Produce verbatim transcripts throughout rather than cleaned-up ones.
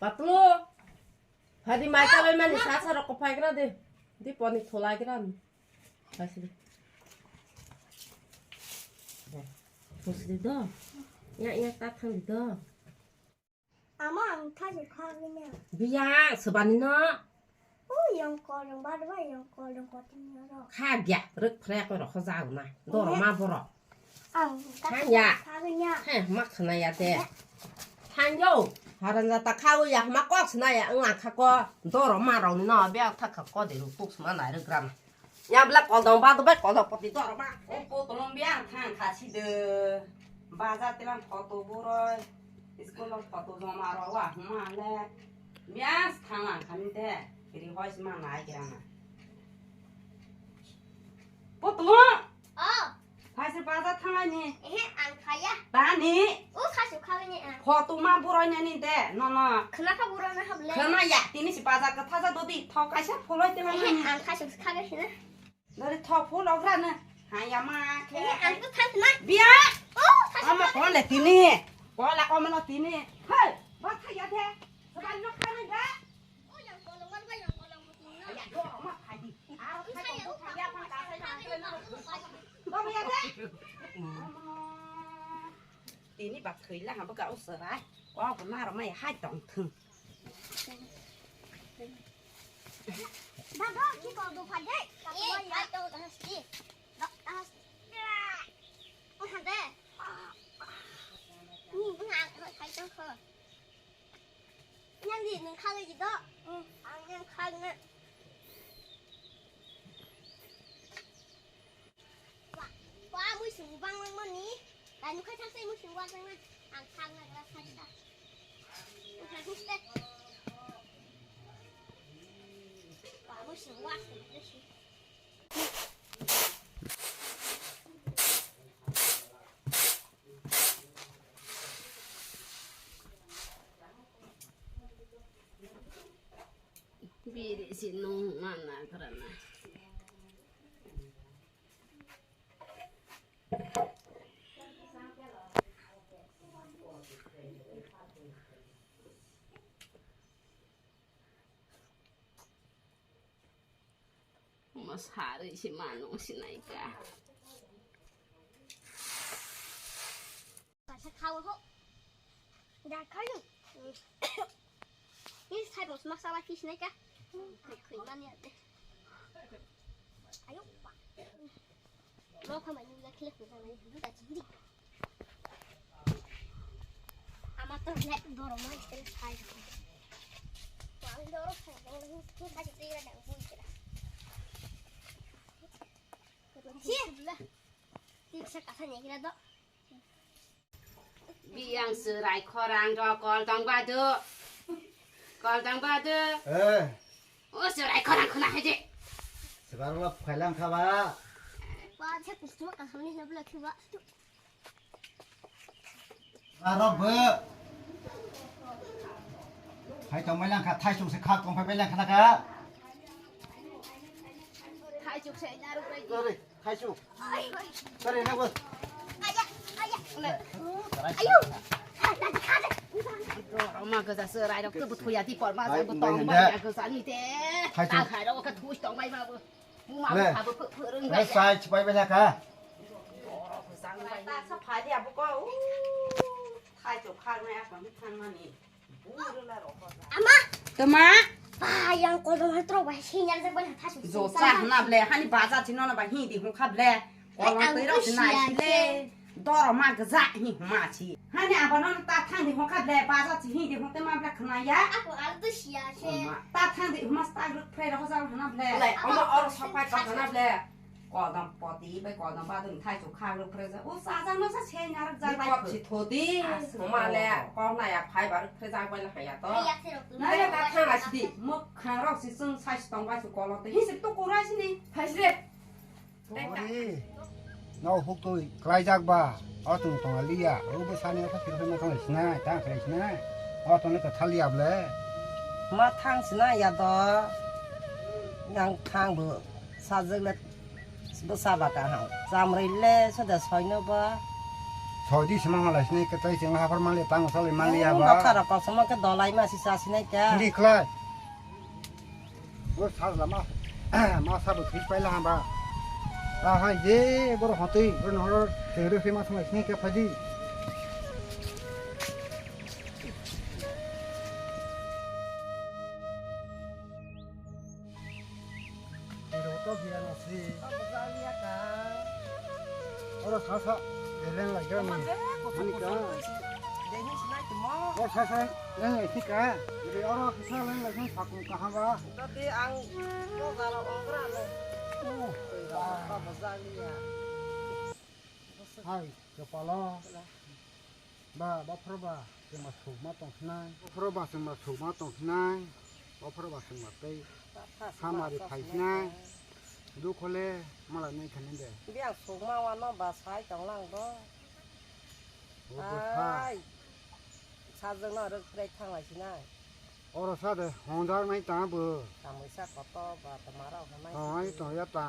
Patlo. Hadi mai ta bai mani sa sa rok ko phai gra de. Di poni tholai gra. Pasi. Pasi do. Ya ya ta thang do. Ama ang thasu khagwini. Biya, swbani no. O yang kolong ba dwa yang kolong koting ro. Kha biya, rwk phrek ro kho jago na. Doro ma boro. Ang thasu khagwini. He, ma khna ya te. Thang yo. Haran jata kha ya ma kok sna ya ang kha ko. Doro ma rong no biya thak kha ko de ruk tuk sma nai rwk ram. Yang bela kodong ba dobai kodong poti doro ba. O potolong biang thang kha si de. Bazar telang photo boroi. School photo joma ro wa huma le. Biang thang lang kha ni de. Ri hoi sima nai kira na. Potolong. Oh. Phaisa bazar thanglai ni. Ehe, ang phaya. Tani. O, khasu khawi ni ang. Photo ma boroi nani de, no, no. Khna kha boroi na hable. Khna ya, tini si bazar ka thaja dodi, thok kaisa pholoi te Ehe, nani. Ang khasu khawi sina. Dori thok phol ogra na. Ha ya ma khe. Ehe, ang to thang na. Biya. O, khasu Ama khawi. Kon le tini. Kola omano tini. Hey, ba thaya de. Sabai no khana de. Tini ba thwila ha bwkha o chwrai. Kok bo narwk maya hai tong thung. Baba, ki ko do phade? Ka ko ya. Ka ko das ki. Da das. O hade. Ni na ko kai to ko. Nang di nang khagwi di do. Ang nang khagna. Wa, wa, muisung bang lang mani. Lai nukhai thang sei muisung bang lang na. Ang khagna gra khagna. Wa, muisung wa. Biri si nung mana karana. Masari si manung si naika. Kasa khawa ho. Da khayu. Ni sai bos masala kis naika. Khui mani ade. Ayo. Lo khamai ni ya khile khule nai. Duda chidi. Ama to le doro ma ite khai. Wang doro khai, wang doro khai, khai tira dang bui tira. Hi. Tik sa kasa ni kira do. Biang serai khorang do kol tong badu. Kol tong badu. Eh. O serai khorang khuna haje. Sekarang lo phailang kha ba. Ba, se kustu ka hamni na bla khiba. Arok bo. Hai tong mai lang kha, thai sung se kha tong phai mai lang kha na kha. Thai sung se na ru bai. Sorry, thai sung. Sorry, na bo. Ayo. Roma gaza se rai rok tu bu thuya di por ma sa bu tong mai ya gaza ni te. Thai sung. Khai rok ka thui tong mai ma bu. Buma le. Bukha bo pho-, phorong le, bai. Sai chipai bai kha. Borok bwsang bai. Ta sa phai di abo ko. U, thai chok khak nai apa mi thang mani. Bu ru la ro ko. Ama. Tama. Ba, yang ko dong tro bai sinyal jak bai tha su. Jo sa hna ble, hani baza chino na ba hi di hung kha ble. Ai, kolong ang twi rok ko si nai siya si le. Ke. Doro ma gajak hi huma si. Hani abo no ta thang di hokha ble, baza si hi di hote ma ble khna ya. Ako ang to siya se. Oma, ta thang di huma sta ruk phre ro hoja hana ble. Lai, oma oro sopai to hana ble. Kodam poti bai kodam ba dun thai chu khang ruk phre ja. U sa ja no sa se nya ruk ja bai. Kop si thodi. Huma le, kok na ya phai ba ruk phre ja bai la haya to. Haya se ruk. Na ya ta thang a si di. Mo khang rok si sung sai si tong bai su kolo te. Hi si to kurai si ni. Phai si le. Ori, no huk twi klaijak ba, o tong tong liya, o bo sani o kha kiri ma tong sinai, ta khlai sinai, o tong le kwthal liya ble. Ma thang sinai ya do, yang thang bo sajak le bo saba ka hang, chamrui le soda soino ba. Soi di sima malai sinai ke tai sing hafar mali tang salai mali ya ba. Nokha rok kosom ke dolai ma si sa sinai ka. Hindi khlai. Bo sal lama. Ma sa bo thik pai la ba. Ta hai je bor hotoi bor nor te re ma sma sinai ke phadi. Pero to biya na si. Abo jaliya ka. Oro sa sa, elen lai ka. Mane ka. Dehi sinai timo. Oro sa sa, len lai si ka. Jadi oro sa len lai si sakung kaham ba. Tadi ang yo garo ongkra lo. Oh. Abo jaliya. Hai, kepala. Ba, baphro ba, chwngma sukma tongsinai. Baphro ba, chwngma sukma tongsinai. Baphro ba, chwngma tei hamari phaisinai. Dukhole, malai nai khani de. Biyang sukma wano ba sai tonglang bo. O bwsa. Ai, sajwkno rwk phrai thanglai sinai. Oro sa de, hongjak nai ta bo. Kamuisa koto ba, toma rok hamai. Tongnai tongya ta,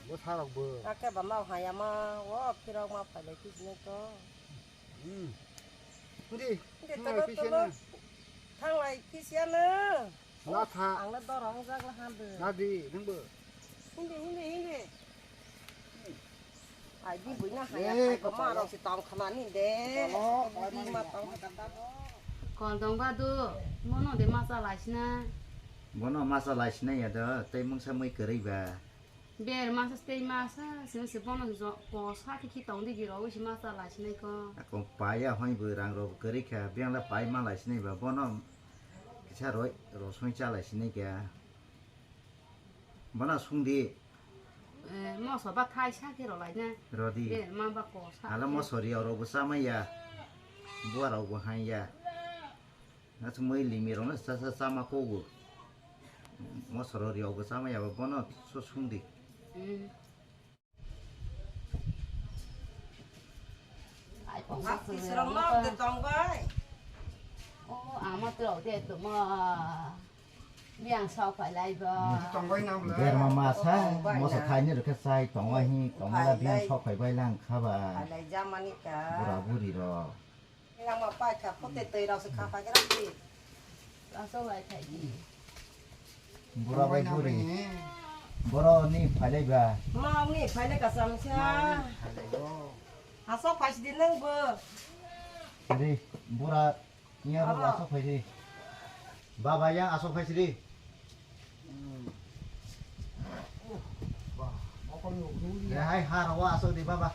bwsa rok bo. Ake ba nao hayama, o phirok ma phailai khe sinai to. Hmm. Hindi. Hindi, thanglai tolo, phisiya tolo. Na. Thanglai phisiya na. Latha. Ang na dor ong jak la han de. Nadi, nang bo. Hindi, hindi, hindi. Ai, di buina haya, eh, ai, koma rok si tong khana ni de. Kolo, di ma tong kata bo. Kol dong ba du, mono de masa laisna. Bono masa laisna ya do, tei mungsa mui kwrwi ba. Ber masa tei masa, sini se bono jo, ko sa ki ki tong di giro, si masa laisna ko. Ako paya hoi bu rang ro kwrwi kha, biang la pai ma laisna ba, bono kisa roi, rosoi cha laisna kya. Bono sung di. Eh, moso ba thai sa khe rw lai na. Rw di. Be, ma ba ko sa. Hala moso ri rok bo cha ma ya. Bua rok bo han ya. Na chu mui limi rok no cha cha cha ma ko bo. Moso ro ri rok bo cha ma ya, bono so sung di. Hmm. Ai, pong Bak sa ti sa serong ya, nok de tong bai. Oh, ama tu rok de tu ma. Biang sok phai lai bo. Tongbai na bwle. Berma masa, tongbai moso na. Thaini rwkhe chai tongbai hi, tongbai la biang sok phai bai lang kha ba. Phai lai jamani ka. Bura buri rok. Langma pai kha, khote twi rok se kha phai khe rok di. Asok lai thai di. Bura bai buri. Tongbai na bwle. Boro ni phai lai ba. Ma ni phai lai ka sam sa. Ma ni phai lai bo. Asok phai si di nang bo. Ri, bura. Iya, abo. Asok phai di. Baba, yang asok phai sidi. Hmm. Uh, bah, bokol ni ujung dia. Ya, hai, har, wa asok di, baba.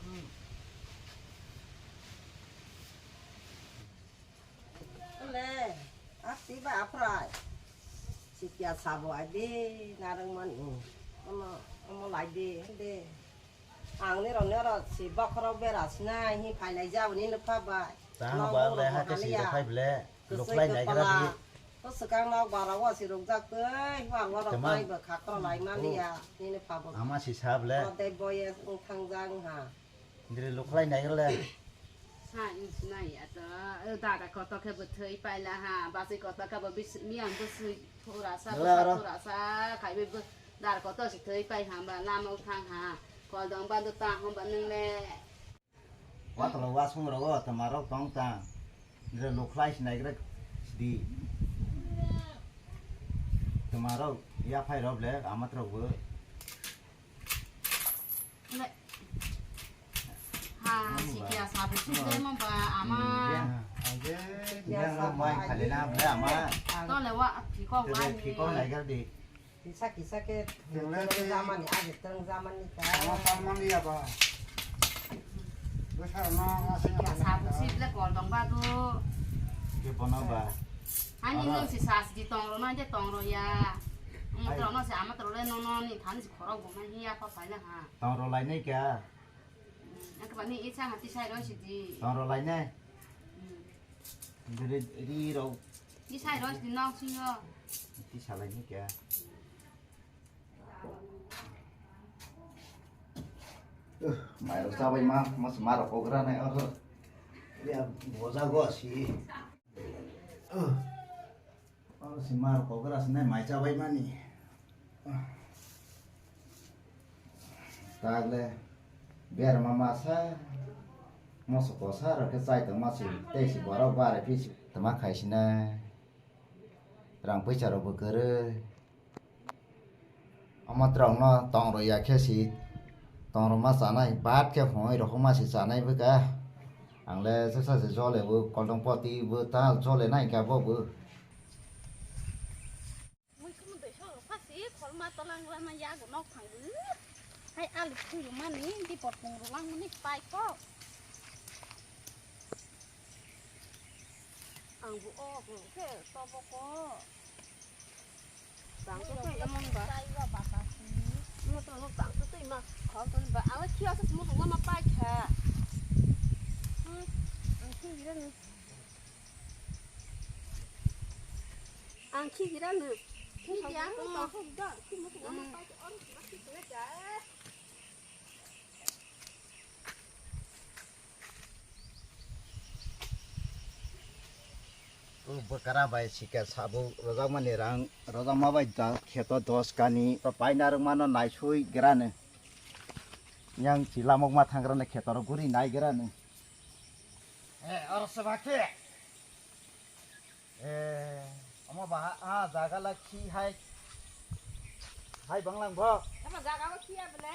Hmm. Le, asti ba aprai. Sikia sabo adi, narang mani. Omo, omo lai di, de. Ang ni rok ni oro si bokhorok bera sinai hi phailai jabo ni nokha bai. Tang ba le ha ke si rok phai ble. Kwsui kwplai nai gra di. Kwswkang nok bara o si rok jak tei hwar hwar rok tei ma. Tei bo khakro lai man liya nini pha bo. Ama si sa ble. O tei boyes wng thang jak wng ha. Dire lukhlai nai gra le. Sa wng sinai ya to. O dada koto khe bo thwi paila ha. Basi koto khe bo bis-, miyang bwswi thura sa, gra bwsa ro. Thura sa khai bai bo. Dar kotor si thwi pai hamba lama o thang ha. Kol dong bando ta hamba nwng le. Watolo wasung rogo tama rok tong tang. Nire lukhlai sinai grek sidi. Tama rok yaphai rok le amat rok bo. Le. Ha, sikya sabu sik le mo ba ama. Yang, yang rok mai khale na ble ama. To le wa phiko wa ni. Phiko nai gra di. Kisa kisa khe twnglai tei jamani, age twng jamani ta. Tama tangmani ya ba. Bwsa no asing ya sabu sik le kol dong ba do. Ke bono ba. Ani no si sas di tong ro na je tong ro ya. Mo tro no se ama tro le no no ni than si khorok bo ma hi ya pa pa na ha. Tong ro lai nei ka. Ang ba ni i chang ha ti sai ro si di. Tong ro lai nei. Ri, ri rok. Tisai rok di nok sing yo. Tisalai ni kya? Uh, mai rok sabai ma, mas ma rok kogra nai or. Ya, boja go si. Uh. Or si ma rok kogra si nai mai sabai mani. Uh. Tagle, biar mama sa. Moso kosa rok khe chai tongma se, tei se borok bare phi se. Tama khai sina. Rang puisa rok bo kwrwi. Omo trok no tong rw ya khe si, tong rw ma chanai, bat khe hwnwi rw ma si chanai bwkha. Ang le se sa se jole bo, koldong poti bo ta jole nai kha bo bo. Mui kumu doi so pha si, khol ma tolang la ma ya go nok thang bo. Hai alu khu yo mani, di pot pung rw lang mani pai ko. Ang bo o, khe to bo ko. Tang to twi amon ba. Mo to no tang to twi ma khol ton ba. Ala khi asa mo to ma pai kha. Hmm. Ang khi gira ni. Ang khi gira ni. Khi gira mo to. Khi mo to ma pai kha. Or khi ma khi kena ja. O bwkra bai sika sabo rojakmani rang, rojakma bai da kheto dos kani, to paina rwmano naisui grani. Yang si lamok ma thangrani kheto rok guri nai grani. Eh, oro se bakhe. Eh, omo ba ha, ha, jaga la khi hai. Hai banglang bo. Tamo jaga bo khi ya bele.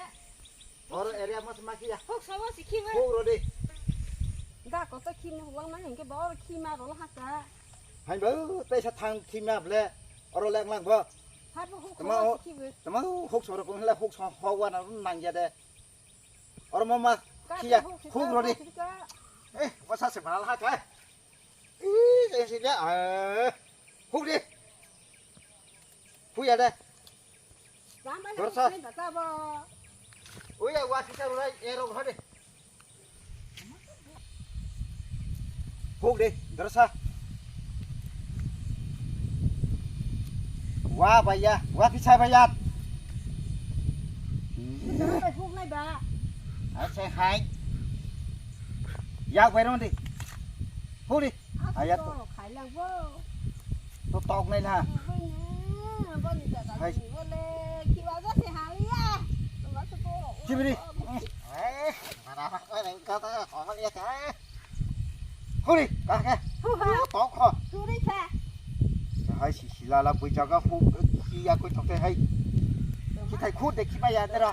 Or area mas ma khi ya. Huk sawa si khi we. Huk rodi. Da ko to khi mo wang na hingke ba or khi ma ro ha ka. Hai ba, tei sa thang khi ma bele. Oro lek lang bo. Ha bo huk Tama sawa o, si khi we. Tama huk soro ko la huk so ho wa na nang ya de. Oro mama, Ka kia, te huk sita, huk rodi. Huk sita. Eh, wasa se mal ha ka. Ih, eh, sini, eh. Huk di. Huk ya de. Lambai Dorsa. Huk sita, bata bo. Uya, wa kita rulai, eh, rok hade. Huk de, dorsa. Wa baya, wa pichai baya. Huk nai ba. Acha hai. Yak bai ron de. Huk de. Ayat. Khailang bo. To tok nai na. Hai. Kibiri. Eh, mana apa kau yang kata kau lihat ya? Huri, kah kah. Tok ho. Hai si si lala bui jaga hu iya koi tok hai. Kitai khu de kiba ya dera.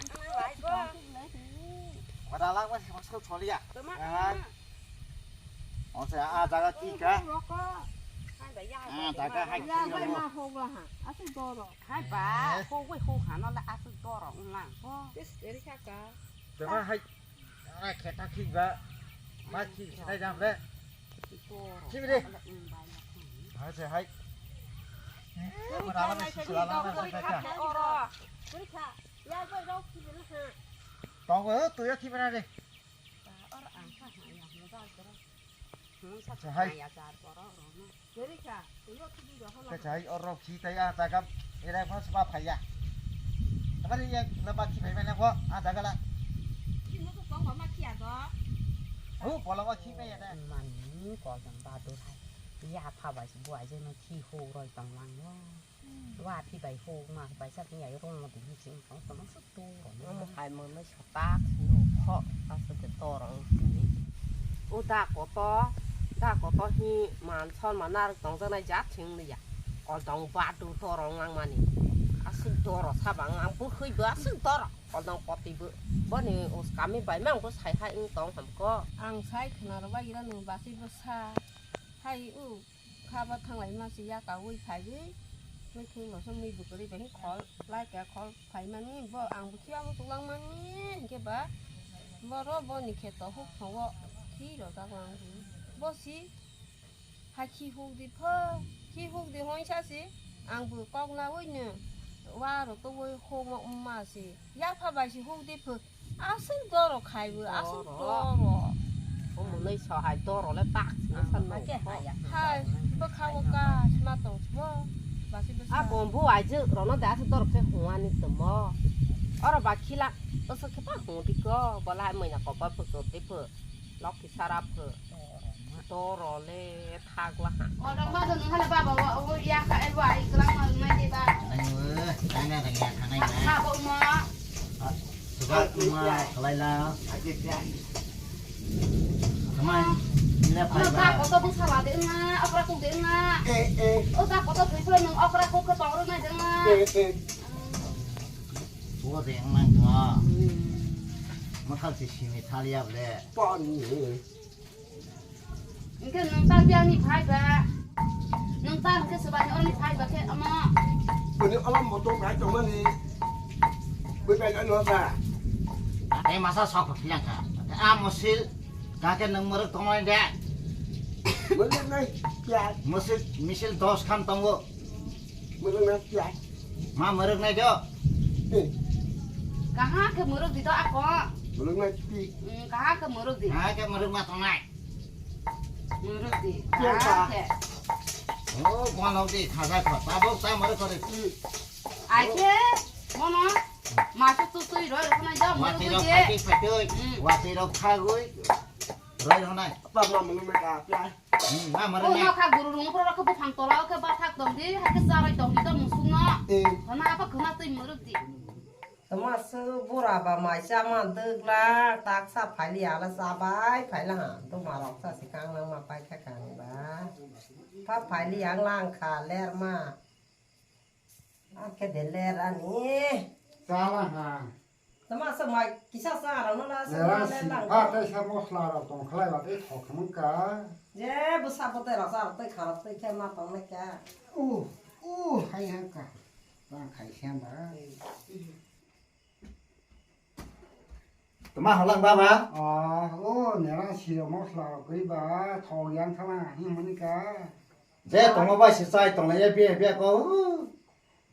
Mana lak mas mas kau choli ya. Hai. Ose a jaga ki ka? A jaga hai. Ya bai ma hogla ha. Asu doro. Hai ba, hogwi hog hano le asu doro unlang. Tis deri ka ka. Jaga hai. A kheta ki ba. Ma ki kheta jam le. Doro. Ki bide. Hai se hai. Mana lak mas si lala mas ka. Dori ka. Ya bai rok ki bide ha. Tong tu ya ki bide. Ba, oro ang kha ha ya, mo ba oro. Mo sa Acha, hai. Ha ya, jar oro, oro no. Jerika, ulo tu di ro hola. Kachai oro khi tai a ta gam, era mo sma phai ya. Tamari ya, na ba khi phai mana ko, a ta gala. Khi mo ko kong ma khi a do. Hu, bola wa khi phai ya ta. Mani ko jam ba do hai. Ya pha ba si bo ai je no khi ho roi tang lang lo. Wa phi bai ho ma bai sa ni ai rong mo di ni sing tong tong su tu ro. Omo hai mo no sa tak no kho ta su ke to rong ni. O da ko to, da ko to hi man son ma nar tong ja nai ja thing ni ya. Kol tong ba du to rong lang mani. Asuk doro sa bang ang bu khui ba asuk doro. Kol tong poti bu. Bo ni us kami bai mang bu sai hai ing tong ham ko. Ang sai khna ro ba ira nung ba si bu sa. Hai u. Kha ba thanglai ma se yakaui phaiwi, mui thwngno se mui bwkrwi bai khol, lai kha khol phaimani, bo ang bo khiya muchuk langmani, hinkhe ba boro boni kheto huk thongo khi rojak lang bo si, ha khi huk di pho, khi huk di hoi sa se, ang bo kok naui no, wa rw tubui huk ma se, yapha bai se huk di pho. Aswk doro khai bo, aswk doro. Omo nai so hai doro le tak sini san no. Hai, bwkha o ka sima tong sbo. Basi bwsa. A bombu aijwk rono de aswk doro khe hung ani tongmo. Oro ba khila, bwswk khe pa hung di ko, bola hai moina kopa pho choti pho. Lok ki sara pho. Doro le thagla ha. Oro ma do nung hale baba wa, o ya kha e wa, i klang ma nai de ba. Nai wo, nai na ya kha nai na. Ha bo ma. Suga kuma kalai la. Mai, le Omo phai ba. Da koto bwsa la de wngna, okra kuk de wngna. Eh, eh. O da koto thwi phai nwng okra kuk khe tong rwk nai de wngna. Eh, eh. O de wngna wngkha. Hmm. Mothal se simi thaliya ble. Pon. Hingke nwng ta biyang ni phai ba. Nwng ta hingke swbai ni oro ni phai ba khe omo. Bini olam moto bai tongmani. Bui bai no sa. Ate masa sok philang kha. Ate a musil. Kake nwng mwrwk tongnai de? Mwrwk nai, piyaj. Mwswk misil dos khan tongo. Mwrwk nai, piyaj. Ma mwrwk nai do? Eh. Kaha khe mwrwk di do ako? Mwrwk nai, pi. Hmm, kaha khe mwrwk di? Kaha khe mwrwk ma tongnai? Mwrwk di. Piyaj ba. Kaha khe? Oh, gwan lok di, khaja kho. Tabok ta mwrwk kore. Hmm. Ai khe, mono, masu tu tui roi roi khna jam. Watui rok phaitui phaitui, hmm, watui rok khagui, roi roi khna. Apa ma mung me ka pya. Hmm, ma mare. Oh, ne. Ma kha guru rung pro rok buphang tola khe bathak tong di, ha khe charai tong di to musung no. Eh. Khna apa khna tui muruk di. Tama su bura ba mai cha ma dwk la, tak sa phaili ala sa bai phaila ha. To ma rok sa si kang lang ma pai kha kang ba. Pa phaili ang lang kha ler ma. Ake de ler ani. Chala ha. Tama sa mai kisa sa rano na sa ler na ler si lang. Ha, tei sa mosla rok tong khlai ba tei thok mung ka. Je bwsa bo tei rasa rok tei kharap tei khe ma tong le ka. Uh, uh, hai ha ka. Bang khai siam ba. Tama holang baba? Ah, o, nera siro mosla rok gwi ba, thok yang thana, himani ka. Je tongma bai se chai tong ya, biya, biya ko, uh,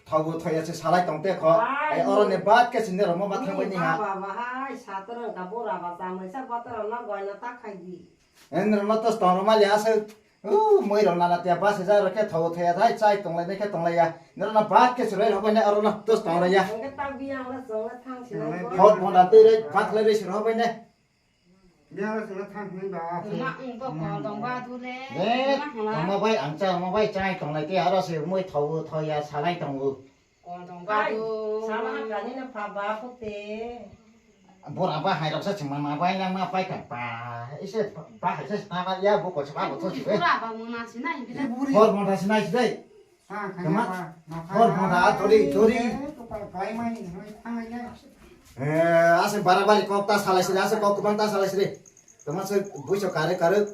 thogo thoya se salai tong te kho. Ai, ai, oro ne bat ke sinde ro mo ma thang bai ni ha. Baba hai, satorang ka bora ba, chamai sa batorang na goi na ta khai di. Enrokno tos tong rwmali aswk, uh, mwirok nana tiya bus rijak rwkhe thogo thaya thai chai tonglai nai khe tonglai ya. Norokno bat khe chwrai rwbai nai, orono tos tong rwya. Hwnkhe ta biyang le chwng le thang sinai bo. Hor phonda twi rwi bakhlai rwi se rwbai nai. Biyang le chwng le thang hinwi ba. Wngma wng bo kol dong ba du le. Eh, wngma hala. Wngma bai ang cha, wngma bai chai tonglai tei aro se mui thogo thoya salai tongo. Kol dong ba du. Sama kani na pha ba pute. Bora ba hai rok sa chwng ma bai lang ma pai ka ba. Ise ba hai sa na ba ya bo ko sa ba bo to si. Bora ba mo na si nai bi de. Hor mo da si nai si dai. Ha, kama. Hor mo da tori tori. Ko pa pai mai ni hoi thang ai na. Eh, ase bara bari kok ta salai si, ase kok kubang ta salai si. Tama se buiso kare kare.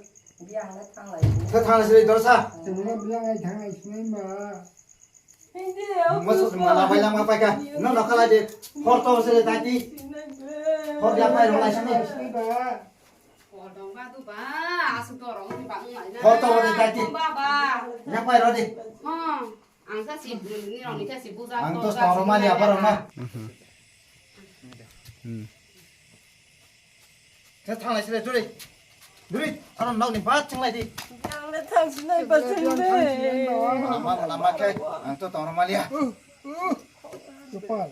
Biya hana thang lai. Tha thang lai si dor sa. Tengna biya ngai thang lai si nai ma. Masuk mana bai lang apa ka? No no kala de. Hor to se tati. Hor dia pai rong lai sini. Hor to de tati. Nya pai ro de. Ang to tong roma ni apa roma. Khe thang lai sile duri. Duri, aro nok ni bat chang lai di. Ang le thang sinai ba chang de. Lama, lama khe, ang to tong roma liya. Chupal.